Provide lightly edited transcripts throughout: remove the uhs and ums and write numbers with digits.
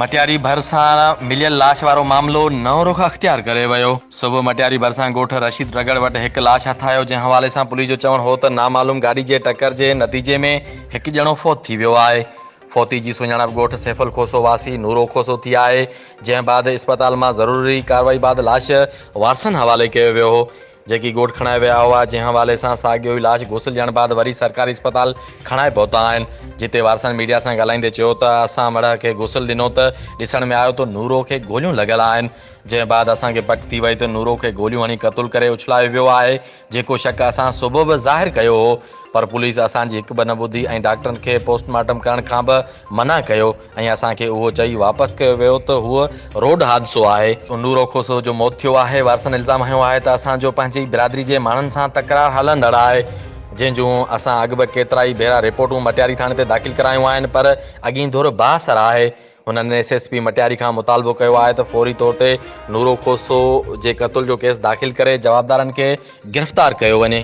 مٽياري ڀرسان مليل لاش وارو معاملو نئون رخ اختيار ڪري ويو. صبح مٽياري ڀرسان ڳوٺ رشيد رڳڙ وٽ هڪ لاش هٿ آيو جنهن حوالي سان پوليس جو چوڻ هو ته نامعلوم گاڏي جي ٽڪر جي نتيجي ۾ هڪ ڄڻو فوت ٿي ويو آهي. فوتي جي سڃاڻپ ڳوٺ سيفل کوسو واسي نورو کوسو ٿي آهي جنهن بعد اسپتال مان ضروري ڪارروائي بعد لاش وارثن حوالي ڪيو ويو هو. جيڪي ڳوٺ کڻائي ويا هئا، جنهن حوالي سان ساڳيو ئي لاش غسل ڏيڻ بعد وري سرڪاري اسپتال کڻائي پهتا آهن، جتي وارثن ميڊيا سان ڳالهائيندي چيو ته اسان مڙهه کي غسل ڏنو ته ڏسڻ ۾ آيو ته نورو کي گوليون لڳل آهن، جنهن بعد اسان کي پڪ ٿي وئي ته نورو کي گوليون هڻي قتل ڪري اڇلايو ويو آهي، جيڪو شڪ اسان صبح به ظاهر ڪيو هو پر پوليس اسان جي هڪ به نه ٻڌي ۽ ڊاڪٽرن کي پوسٽ مارٽم ڪرڻ کان به منع ڪيو ۽ اسان کي اهو چئي واپس ڪيو ويو ته هو روڊ حادثو آهي. نورو کوسو جو موت ٿيو آهي، وارثن الزام هنيو آهي ته اسان جو پنهنجي ئي برادري جي ماڻهن سان تڪرار هلندڙ آهي، جنهن جون اسان اڳ به ڪيترائي ڀيرا رپورٽون مٽياري ٿاڻي تي داخل ڪرايون آهن پر اڳين ڌر بااثر آهي. هنن ايس ايس پي مٽياري کان مطالبو ڪيو آهي ته فوري طور تي نورو کوسو جي قتل جو ڪيس داخل ڪري جوابدارن کي گرفتار ڪيو وڃي.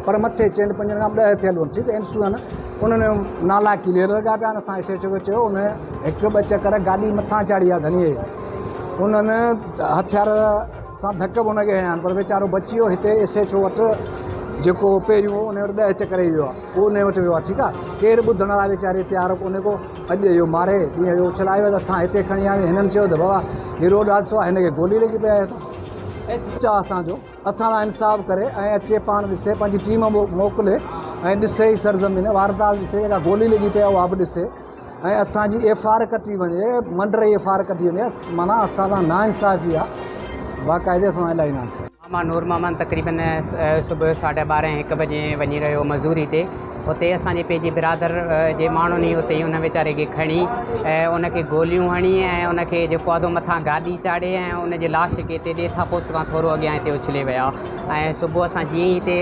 پر مٿي چئن پنجن کان ڏهه ٿيل هن ٺيڪ اين سو آهن انهن ۾ نالا ڪليئر لڳا پيا آهن اسان ايس ايڇ او کي چيو ان هڪ ٻه چڪر گاڏي مٿان چاڙهي آهي ڌني جي انهن هٿيار سان ڌڪ به ان کي هنيا آهن پر ويچارو بچي ويو هتي ايس ايڇ او وٽ جيڪو پهريون هو ان وٽ ڏهه چڪر ئي ويو آهي اهو ان وٽ ويو آهي ٺيڪ آهي ڪير ٻڌڻ لاء ويچاري تيار ڪونهي ڪو اڄ اهو ماري ڏينهن جو اڇلائي ويو ته اسان هتي کڻي آياسين هنن چيو ته بابا هي روڊ حادثو آهي هن کي گولي لڳي پئي آهي ته اسان جو اسان لاء انصاف ڪري ۽ اچي پاڻ ڏسي پنهنجي ٽيم موڪلي ۽ ڏسي هي سرزمين واردات ڏسي جيڪا گولي لڳي پئي آهي اها به ڏسي ۽ اسان جي ايف آر ڪٽي وڃي منڊ رهي ايف آر ڪٽي وڃي معنيٰ اسان سان ناانصافي آهي باقاعدي اسان سان الاهي ناانصافي. مان نور محمد تقريبن صبح جو ساڍا ٻارهين هڪ بجي وڃي رهيو مزوري تي اتي اسان جي پنهنجي برادر جي ماڻهن ئي اتي ان ويچاري کي کڻي ۽ ان کي گوليون هڻي ۽ ان کي جيڪو آهي سو مٿان گاڏي چاڙهي ۽ ان جي لاش کي هتي ڏيٿا پوسٽ کان ٿورو اڳيان هتي اڇلي ويا ۽ صبح اسان جيئن ئي هتي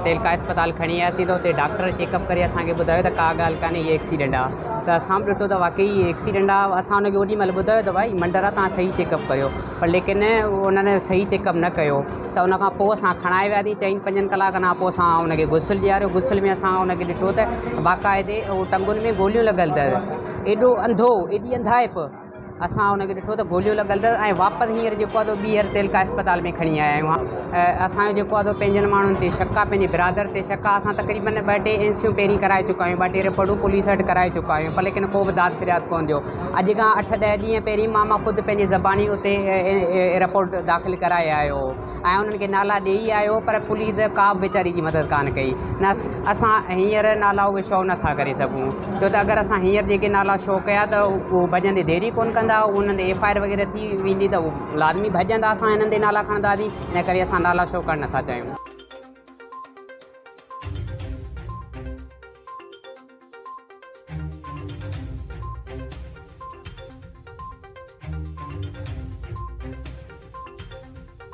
تعلقه اسپتال کڻي آياسين ته اتي ڊاڪٽر چيڪ اپ ڪري اسان کي ٻڌايو ته ڪا ڳالهه ڪانهي هي ايڪسيڊنٽ آهي ته اسان به ڏٺو ته واقعي هي ايڪسيڊنٽ آهي اسان ان کي اوڏي مهل ٻڌايو ته ڀائي منڊر آهي توهان صحيح چيڪ اپ ڪريو پر ليڪن انهن صحيح چيڪ اپ نه ڪيو ته ان کان پوء اسان کڻائي وياسين چئن پنجن ڪلاڪن کان پوء اسان ان کي غسل ڏياريو غسل ۾ اسان ان کي ڏٺو ته باقاعدي اهو ٽنگن ۾ گوليون لڳل اٿس ايڏو انڌو ايڏي انڌائپ اسان ان کي ڏٺو ته گوليون لڳل اٿس ۽ واپس هينئر جيڪو آهي سو ٻيهر تعلقه اسپتال ۾ کڻي آيا آهيون اسانجو جيڪو آهي سو پنهنجن ماڻهن تي شڪ آهي پنهنجي برادر تي شڪ آهي اسان تقريبن ٻه ٽي اين سيون پهرين ڪرائي چڪا آهيون ٻه ٽي رپورٽون پوليس وٽ ڪرائي چڪا آهيون پر ليڪن ڪو به داد فرياد ڪونه ٿيو اڄ کان اٺ ڏهه ڏينهن پهرين ماما خود پنهنجي زباني اتي رپورٽ داخل ڪرائي آيو هو ۽ انهن کي نالا ڏيئي آيو هو پر پوليس ڪا به ويچاري جي مدد ڪانه ڪئي نه اسان هينئر نالا اهي شو نٿا ڪري سگهون ڇو ته اگر اسان هينئر جيڪي نالا شو ڪيا ته اهو ڀڄندي دير ئي ڪونه ڪندا انهن تي ايف I R وغيره ٿي ويندي ته اهو لازمي ڀڄندا اسان هنن تي نالا کڻنداسين ان ڪري اسان نالا شو ڪرڻ نٿا چاهيون.